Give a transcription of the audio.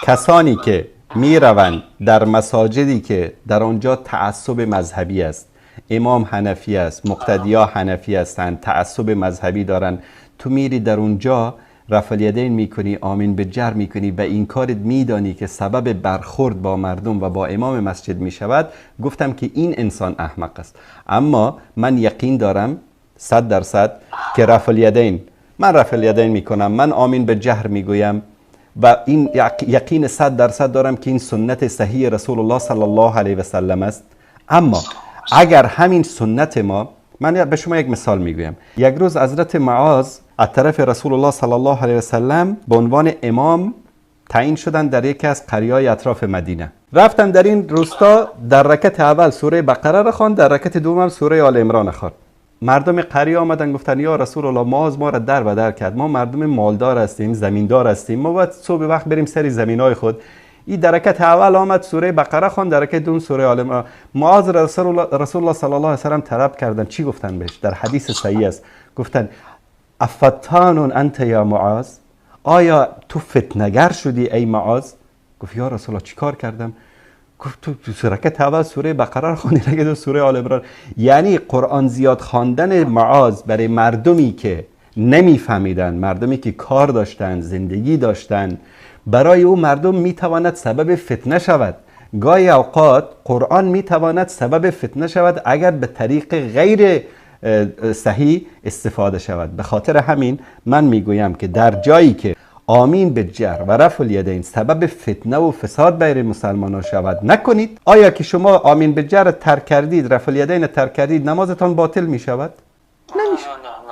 کسانی که میروند در مساجدی که در آنجا تعصب مذهبی است، امام حنفی است، مقتدیا حنفی هستند، تعصب مذهبی دارند، تو میری در اونجا رفع الیدین میکنی، آمین بالجهر میکنی و این کارت میدانی که سبب برخورد با مردم و با امام مسجد میشود، گفتم که این انسان احمق است. اما من یقین دارم 100% که رفع الیدین، من رفع الیدین میکنم، من آمین بالجهر میگویم و این یقین 100% دارم که این سنت صحیح رسول الله صلی الله علیه و سلم است. اما اگر همین سنت ما، من به شما یک مثال میگویم. یک روز حضرت معاذ از طرف رسول الله صلی الله علیه و سلم به عنوان امام تعیین شدن در یکی از قریه‌های اطراف مدینه. رفتن در این روستا، در رکعت اول سوره بقره را خواند، در رکعت دوم سوره آل عمران خواند. مردم قریه آمدن گفتن یا رسول الله، معاذ ما را در به در کرد، ما مردم مالدار هستیم، زمیندار هستیم، ما باید صبح وقت بریم سر زمینای خود. این در رکعت اول آمد سوره بقره خواند، در رکعت دوم سوره آل عمران. معاذ رسول الله صلی الله علیه و سلم طلب کردن. چی گفتن بهش؟ در حدیث صحیح است. گفتن افتان انت یا معاذ، آیا تو فتنه‌گر شدی ای معاذ؟ گفت یا رسول الله چیکار کردم؟ گفت تو رکعت اول سوره بقره را خواندی، رکعت دوم سوره آل عمران. یعنی قرآن زیاد خواندن معاذ برای مردمی که نمیفهمیدن، مردمی که کار داشتن، زندگی داشتن، برای او مردم میتواند سبب فتنه شود. گاهی اوقات قرآن میتواند سبب فتنه شود اگر به طریق غیر صحیح استفاده شود. به خاطر همین من میگویم که در جایی که آمین بالجهر و رفع الیدین سبب فتنه و فساد بین مسلمان ها شود نکنید. آیا که شما آمین بالجهر ترک کردید، رفع الیدین ترک کردید، نمازتان باطل می شود؟ نمیشه. نه.